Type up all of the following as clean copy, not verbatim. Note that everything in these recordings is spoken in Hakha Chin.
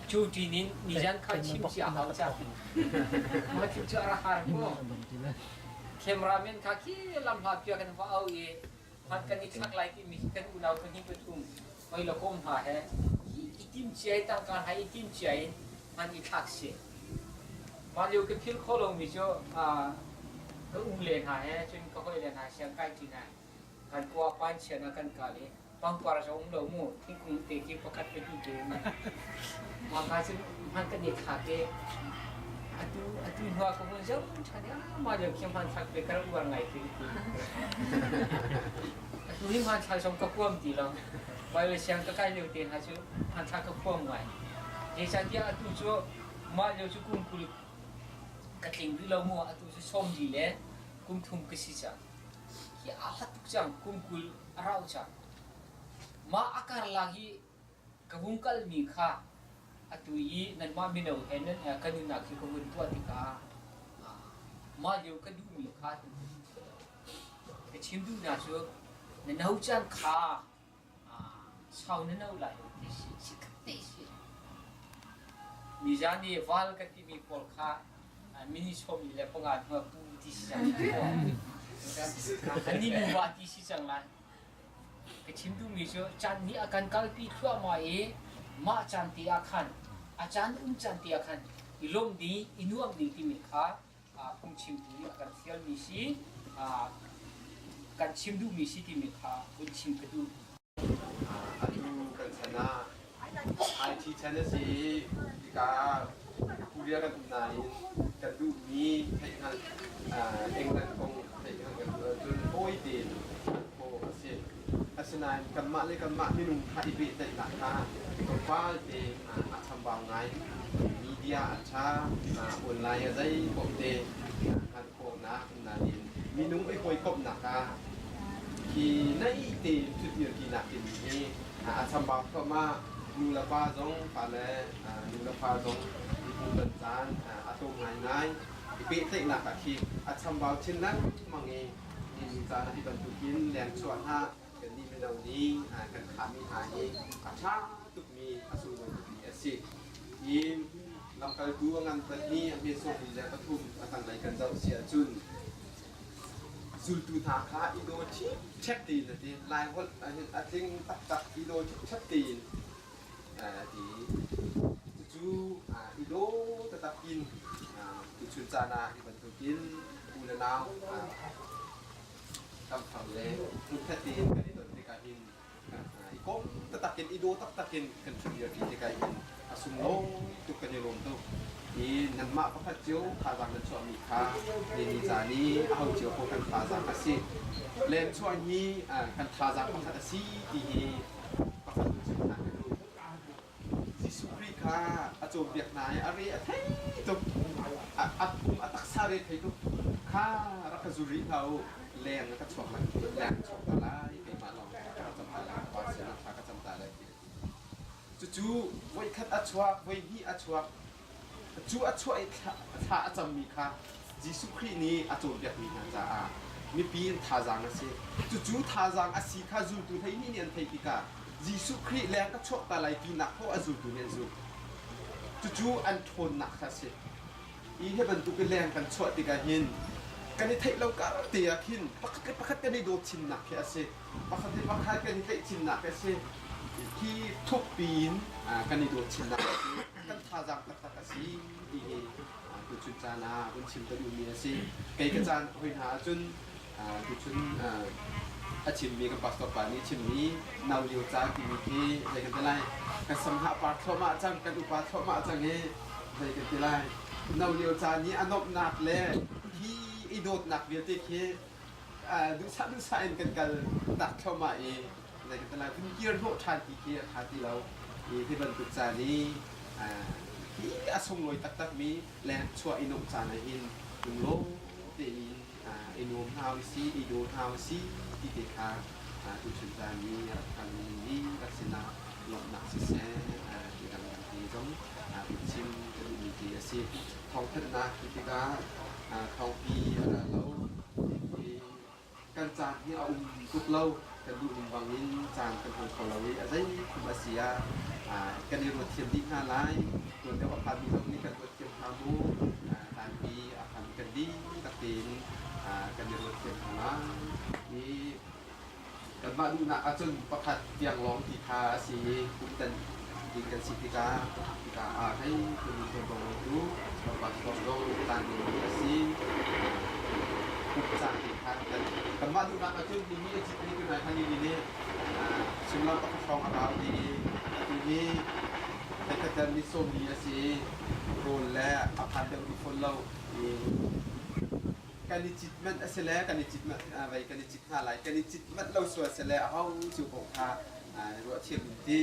Cu ṭin in nizan kha chim cia hau cang. Mah thil cu a rak har mu. Cameraman kha khi lam hla pia kan va au i hman kan i thlak lai timi khi kan unau pahnih pathum hoi le kom hna he hi i tim cia i tangka hna i tim cia in hman i thlak si. Mah lio ka philh khawh lomi cu ka u le hna he cun ka hawi le hna siang kai ṭi hna kan kua pan chian ah kan kal i pangpar cu um lo mu thingkung te khi pakhat pahnih te um. Mah ka cun hman kan i thlak i atu atu hnu ah ka hun zoh ṭhan i ah mah lio khi hmanthlak pe ka rak uar ngai khi ti. Atu hi hmanthlak zong ka huam ti lo. Bible siang ka kai lio te hna cu hmanthlak ka huam ngai. Zeicahtiah atu cu mah lio cu kum 20 ka tling rih lo mu atu cu 40 le kum thum ka si cang. Hi aa hlat tuk cang kum 20 a rau cang. Mah a karlak hi ka vung kalmi kha atu i nanmah mino he nan kan nunnak hi ka vun tuah tikah mah lio ka duhmi kha ka chim duhnak cu na no caan kha sau na no lai lo ti si chikkhat te si. Nizan i val kan timi pawl kha mini 45 hnu pu ti si cang. Ani nuva ti si cang lai. Ka chim duhmi cu caan nih a kan kalpi thluahmah i mah caan te ah khan a caan um caan te ah khan i lawmh ding i nuamh ding timi kha phungchimtu nih a kan fialmi si kan chim duhmi si timi kha hun chim ka duh. Atu kan chan ah IT chan a si i hika Korea kan um nain kan duhmi theihhngalh England kong theihhngalh kan duh ahcun fawi tein hngalh khawh a si. Asinain kanmah le kanmah minung kha i pehtlaihnak kha tlawmpal te a chambau ngai. Media a ṭha, online a zeipaoh te hngalh khawhnak nain minung i hawikomhnak ah hi naih tein ṭhutdirṭinak timi hi a chambau thluahmah. Nu le pa zong fale nu le fa zong i hmuhton caan a tlawm ngaingai. I pehtlaihnak ah khi a chambau chin lengmang i Nihin caan ah hi bantukin lengchuah hna kannih mino nih kan khahmi hna hi a ṭha tukmi a sunglawi tukmi a si. Hi lamkaltu a ngan pahnih a hme 43 a tanglei kan zoh si ahcun zultu hna kha i daw ṭhipṭhep tein a ti. Laiholh ahhin a tling taktak i daw ṭhipṭhep tein a ti. Cucu i daw taktak in tuchun caan ah hi bantukin u le nau tamthar le hmunkhat tein kan i don tikah hin i kom taktak in i daw taktak in kan ṭhutdirṭi tikah hin a sunglawi tuk kan i lawm tuk. I nanmah pakhat cio thazaang nan chuahmi kha ni caan i aho cio ko kan thazaang a si. Lengchuah hi kan thazaang pakhat a si ti hi pakhat cu chim hna ka duh. Jesuh Khrih kha a cawnpiak hna i a re a thei tuk. A pum a taksa re thei tuk. Kha rak ka zul rih hlah u. Leng ka chuak lai. Leng chuak ta lai. Keimah lawng ka cam ta lai. Pa sinah thla ka cam ta lai ti. Cucu voikhat a chuak, voihnih a chuak. Cu a chuah i thla a cammi kha Jesuh Khrih nih a cawnpiakmi hna caah mipi in thazaang a si. Cucu thazaang a si kha zultu 12 nih an theih tikah Jesuh Khrih leng ka chuak ta lai tinak kho a zultu nih an zulh. Cucu an ṭhawnnak kha a si. Hi hi bantuk i leng kan chuah tikah hin kan i theih lo kar te ah khin pakhat le pakhat kan i dawt chinnak khi a si. Pakhat le pakhat kan i tlaih chinnak a si. Khi thukpi in kan i dawt chinnak a si. Kan thazaang taktak a si ti hi tuchun caan ah vun chim ka duhmi a si. Kei ka caan hoi hna ahcun tuchun a chimmi kan pastor pa nih chimmi nau lio caan timi khi zei kan ti lai kan samhah par thluahmah cang kan upa thluahmah cang i zei kan ti lai no lio caan i a nuamhnak le hi i dawtnak vialte khi duhsah duhsah in kan kal tak thluahmah i zei kan ti lai vun kir hnawh ṭhan ti khi a ṭha ti lo i hi bantuk caan i hi a sunglawi taktakmi leng chuah i nuamh caan ah hin lunglawm tein i nuam hna usih i daw hna usih ti te kha tuchun caan i rak kalmi nih rak sinah lawmhnak siseh ti dangdang ti zong chim ka duhmi ti a si. Thawngthanhnak ti tikah thawngpi a ra lo. Kan caan hi a um tuk lo. Kan duhning bangin caan kan hmang kho lo i a zei khum a si ah. Kan i ruat thiam dih hna lai. Tuan deuh a phanmi zong nih kan ruat thiam hna mu. Hlanpi a phanmi kan dihlak tein kan i ruat thiam hna lai. I kanmah duhnak ahcun pakhat tiang lawng ti kha a si i kumtan ding kan si tikah hika ah hei tuni ṭuanvo ngeitu pastor zong tan dingmi a si. Kum caan te kha kan kanmah duhnak ahcun nihi a cit ni tunai kha ni nih sullam pakhat hrawng a rau ti i atu hi theikhatter ni sawmli a si i rawl le a phan deuh rih fawn lo i kan i cit manh a si le kan i cit manh vei kan i cit hna lai kan i cit manh lo sual si le aho cu paoh kha ruah thiam in ti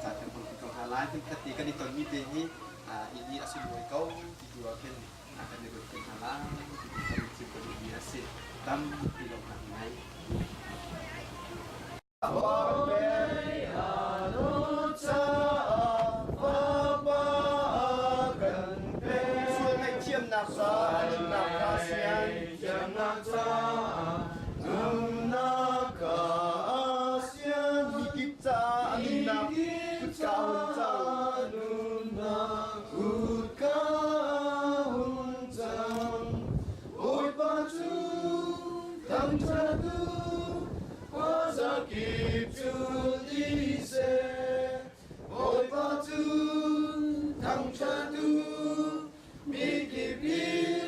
ca kan hmang ti ko hna lai hmunkhat ti kan i tonmi te hi hi a sunglawi ko ti tu ah khin kan i ruat thiam hna lai ti tu kan chim ka duhmi a si tampi lo hna ngai. Sual ngaihthiamnak ca nunnak ka sian. Thiamnak caah nunnak ka sian. Mikip caah nunnak kutka hun cang. Nunnak kutka hun cang. Bawipa cu thangṭhat u. Khuazakip cu dih seh, Bawipa cu thangṭhat u, mikip i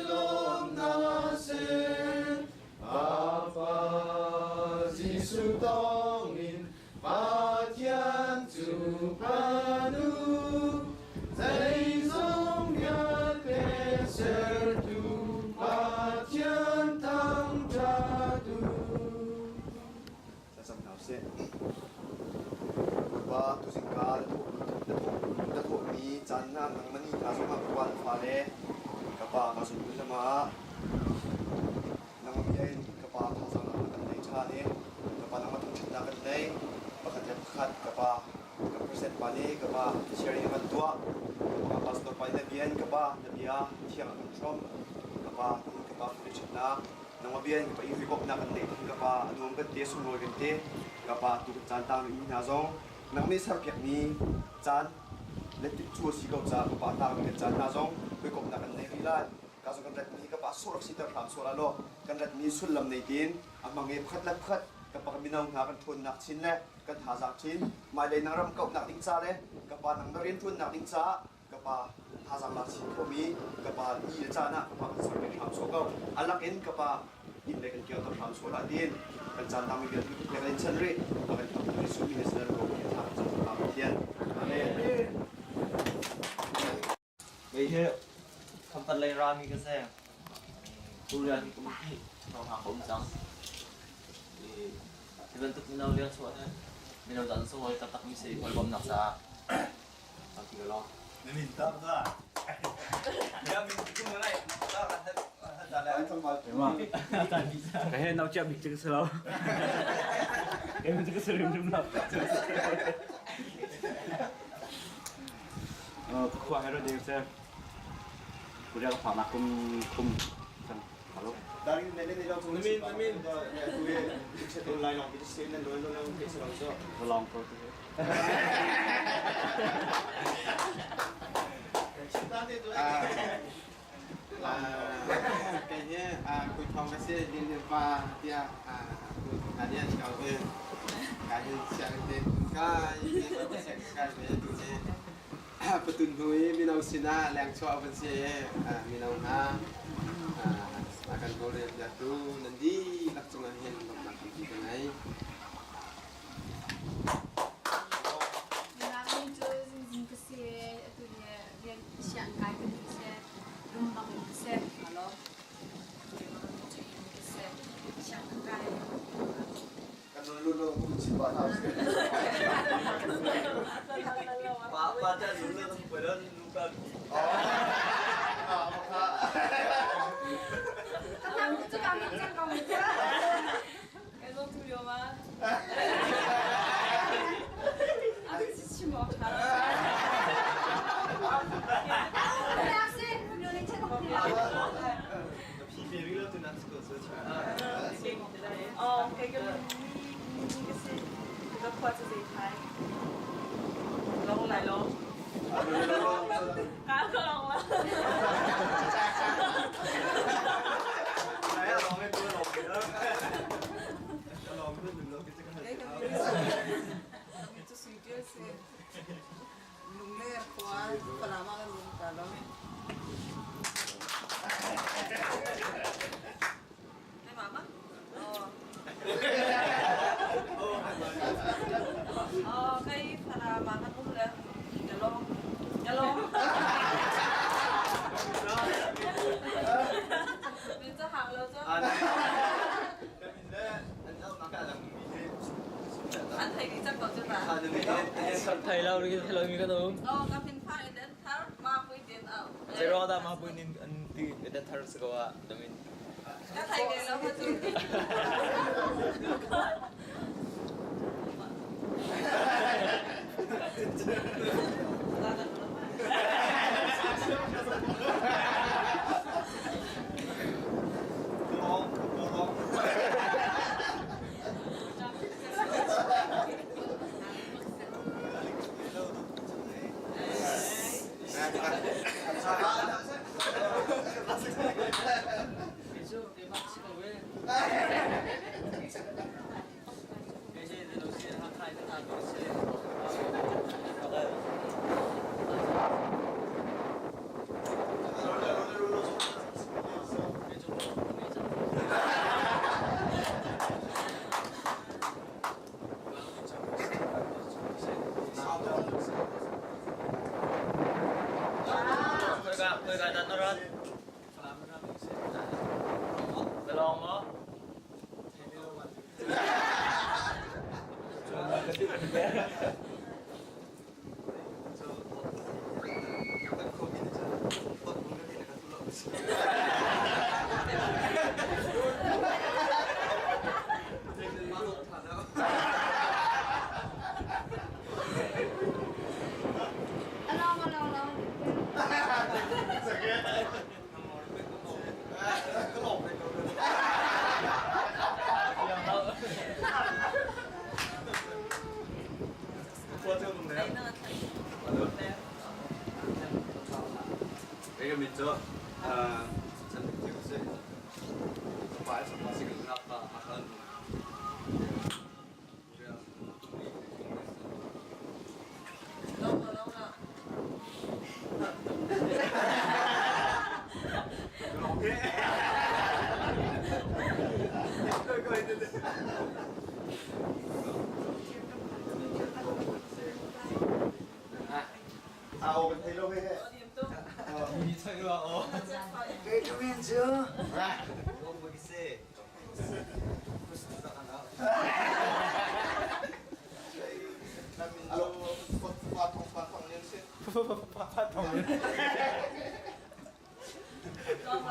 lawm hna seh. Pa Jesuh thawngin Pathian cu phan u, zeizong vialte sertu Pathian thangṭhat u. Thlacam hna usih. Bawipa, tuzingka na thawhmi caan hna nangmah ni hna zongah ka pa na fale ka pa ka zumtu lam ah nangmah bia in ka pa thazaang na kan nei ṭhan i ka pa nangmah thangṭhatnak kan nei. Pakhat le pakhat ka pa ka president pa nih ka pa sharing a kan tuah. Ka pastor pa nih na bia in ka pa na bia thiang a kan hrawmh. Ka pa ka pa ṭhatnak nangmah bia in ka pa i hawikomhnak kan neih ka pa a nuam kan te sunglawi kan te ka pa tu caan tang mi hna zong nang nih serpiakmi caan le cu a si ko caah ka pa tang mi kan caan hna zong hawikomhnak kan nei rih lai ka zong kan ratmi ka pa surak siter hram sual ah law kan ratmi sullam nei tiin a hmang i pakhat le pakhat ka pa mino hna kan ṭhawnnak chin le kan thazaang chin hmailei nang ram kauhnak ding ca le ka pa nang na rian ṭuannak ding caah ka pa thazaang lak chin khomi ka pa ni le caan ah ka pa kan ser ve hram sawh ko a lak in ka pa inn le kan kio ter hram sawh lah tiin kan caan dang mi vialte kan in chan rih a kan khamtu Jesuh mi sin ro ki tha kan cam Pathian amen. Kei hi Khampat lei rami ka si. Korea hi kum hnih hrawng ka um cang. Hi bantuk mino leng chuah hi mino caan sunglawi taktak mi si hawikomhnak caah. Na min tak da. Ya min kum na lai. Ka he nau chia bik cu ka si lo. Kei cu ka si rimrim lo. Ka khua he ro ding se. Korea ka phak nak kum kum cang. Halo. Darin ne ne long chung Namin namin. Ne tu e chet online long bi se nan lo lo lo se lo so. Long ko tu. Kei hi kui thong ka si din pa tiah ani an kau ve ka hin siang te kai kai ve tu ni patun hui mino sinah leng chuah van si mino hna a kan tawlrel piaktu nan dihlak cungah hin lawmhnak tampi ka ngei. Mirang mi cu zingzing ka si atu ni rian siang kai ka duh si rum bang in ka si alo ka si siang ka kai. Kan lu lu lu chi pa na si. Pa pa ta lu lu pa lu pa. Ah, ah, Ka cu ka min cang ko mi. Ka zong tu lio ma. Lungler khua Falam ah kan um ta lo. Hai mama. Oh. Oh, kai Falam ah kan um le. Jalong. Jalong. Min ca hang lo cu. An thei dih cang ko cu ta. Thei lo thei lo mi kan um. Oh, ka phin phang in an thar ma pui tin au. Zei dah ma pui nin an ti an thar si ko ah damin. Ka thei ve lo ma cu. Long maw? Along, along, along. Cái mình cho chân thiếu sẽ phải phải sẽ ngap pa akan Ao kan thei lo he he. Mi thei lo o. Ke tu min chu. Alo, pa thong pa thong len se. Pa thong len. Long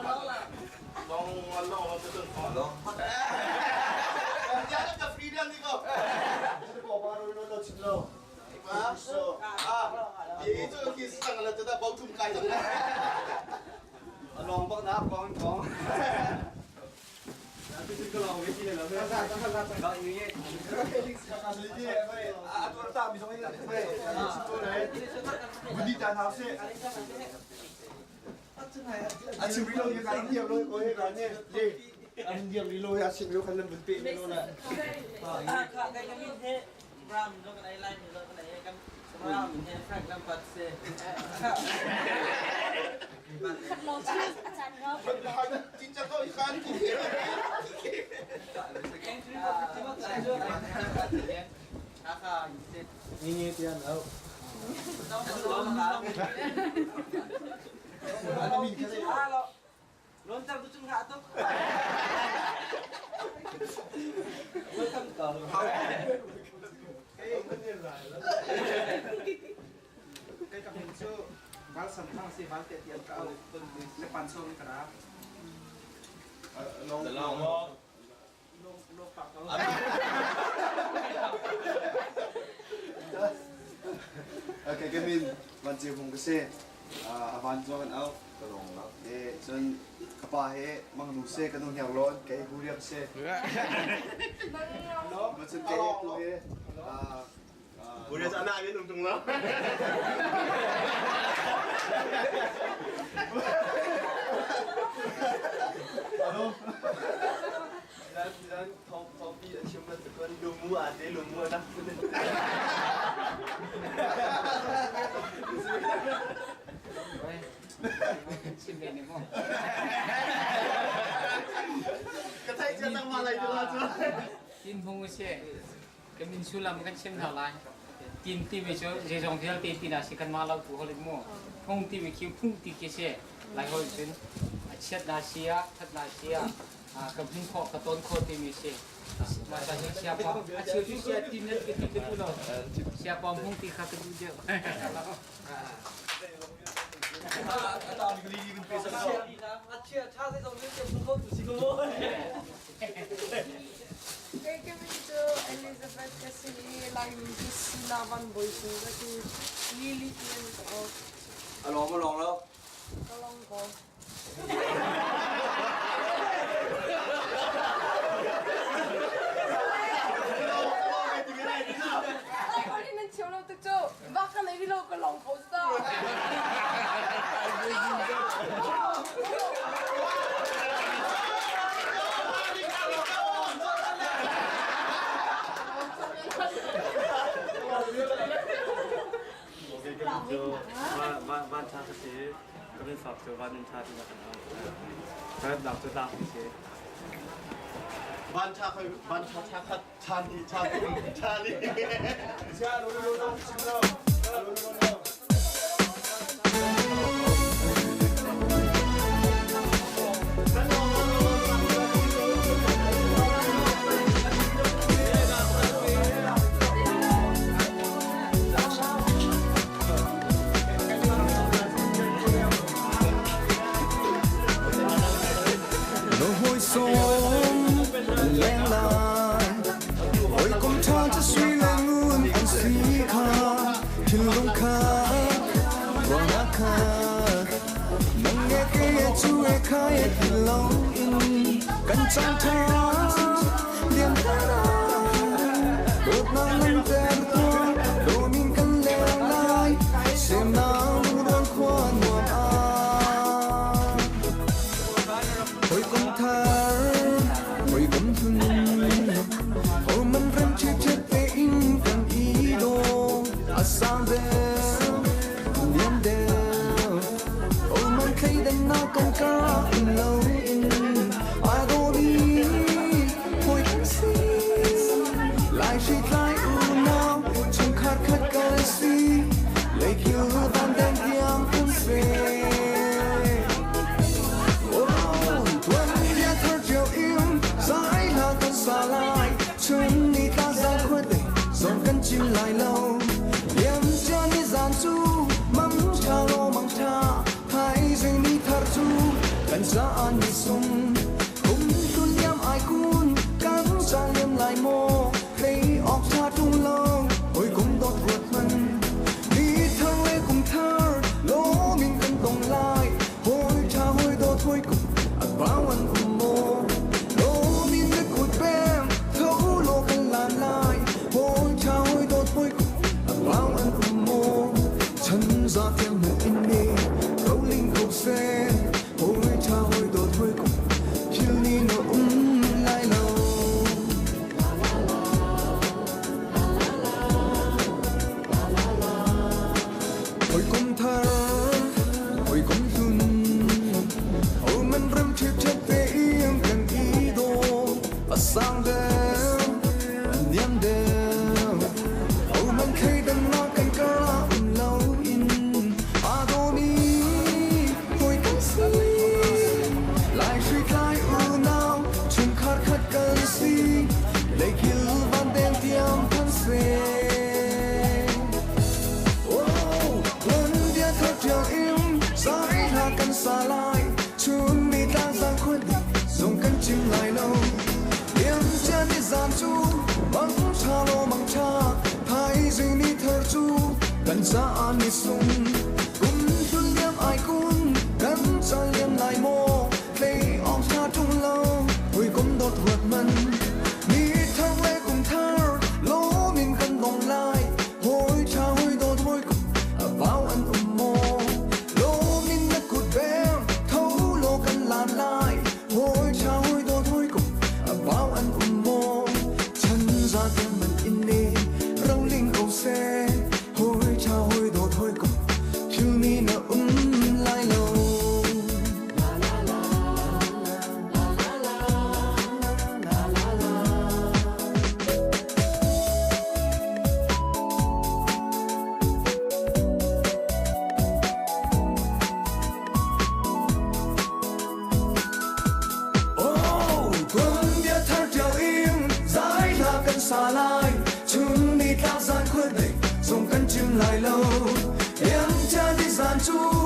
long long tu tu. Ya ka freedom ni ko. Ko pa ro lo chin lo. Ma so ah ye cho ki sang la ta bau thum kai chang. Long bak na kong kong. Okay, kami van chiu hung kasi avan zo kan au e chun kapa he mang nu se kanu hiang lon kai hu riak se ma chun kai tu he Hu riak ana ni tung tung lo. Chim ve ne mu. Ka theih cia cang ma lai tu la cu. Tin hung si. Kan min sullam kan chim hna lai. Tin timi cu zeizong vialte tina si kan mah lo tu holh in mu. Hung timi khi phung ti khi si. Lai holh cun a chiat na si ah, that na si ah, ka hmuh khawh, ka ton khawh timi si. Mah ca hi siapa a cheu cu sia tin nan ka ti ka duh lo. Siapa hung ti kha ka duh deuh. Kei ka min cu Elizabeth ka si i Laimi cu Sina Van Bawi Sung ka si. Lily ti an ka awk. A lawng a lawng lo. Ka lawng ko. Lai holh in nan chim lo tu cu va ka nei lo ka lawng ko ta. Van tha ka si ka min fak cu van in tha ti na kan au. Ka nak cu tlak ti si. Van tha khoi van tha tha khat tha ni tha tha ni. Sia lo lo lo chim lo. Lo lo lo. Na hawi sawm leng lai hawikom ṭha cu sui le ngun an si kha thinlung kha ruahnak kha nang e ke e cu e kha e ti lo in kan cang ṭha liam dawtnak langhter tuah dawmin kan leng lai semnak lungrual khua nuam ah hawikom thar hawikom hlun ho man rem ṭhiṭhiat tein kan i daw a sang deuh liam deuh ho man thleidannak kan kar in lo in ai dawmi hawi kan si lai hritlai unau chungkhar khat kan si leikil van deng tiang kan si Oh, tuan bia thar cio in zai hla kan sa lai chun ni tla zan khuate zong kan chim lai lo liam cia ni zan cu mang tha lo mang tha thaizing ni thar cu kan ca ni sung kum tu liam ai kun kan ca liam lai maw hlei awk tha tung lo hoi kum dawt ruat man ni thar le kum thar lo min kan tong lai hoi tha hoi dawt hoi kum a bawan um maw lo min na kut beng tho lo kan lan lai hoi tha hoi dawt hoi kum a bawan um maw chan za tiang mu in ni rolling ko se hoi tha hoi dawt hoi kum thil ni no um lai lo. Hawikom thar, hawikom hlun, ho man ram ṭhiṭhet tein kan i daw. A sang deuh, a niam deuh, ho man thleidannak kan kar ah um loin aa dawmi hawi kan si. Lai hritlai unau, chungkhar khat kan si, leikil van deng tiang kan seh. Oh, tuanbia thar ṭial in zai hla kan sa lai, chun ni tlang zang khuat zong kan chim lai lo. Liam cia ni zan cu mang ṭha lo mang ṭha, thaizing ni thar cu kan caah ni sung. Kum hlun liam ai kun, kan ca liam lai maw, hlei awk ṭha ṭung lo, hawikom dawt ruat man. Ni thar le kum thar, lawm in kan dong lai, hawi ṭha hawi dawt hawikom a vau an um maw? Lawm in na kut beng, tho law kan lan lai, hawi ṭha hawi dawt hawikom a vau an um maw? Chan za tiang man in ni, roling ko seh, hawi ṭha hawi dawt hawikom thil ni na um lai lo. lo. Yang cha di san chu.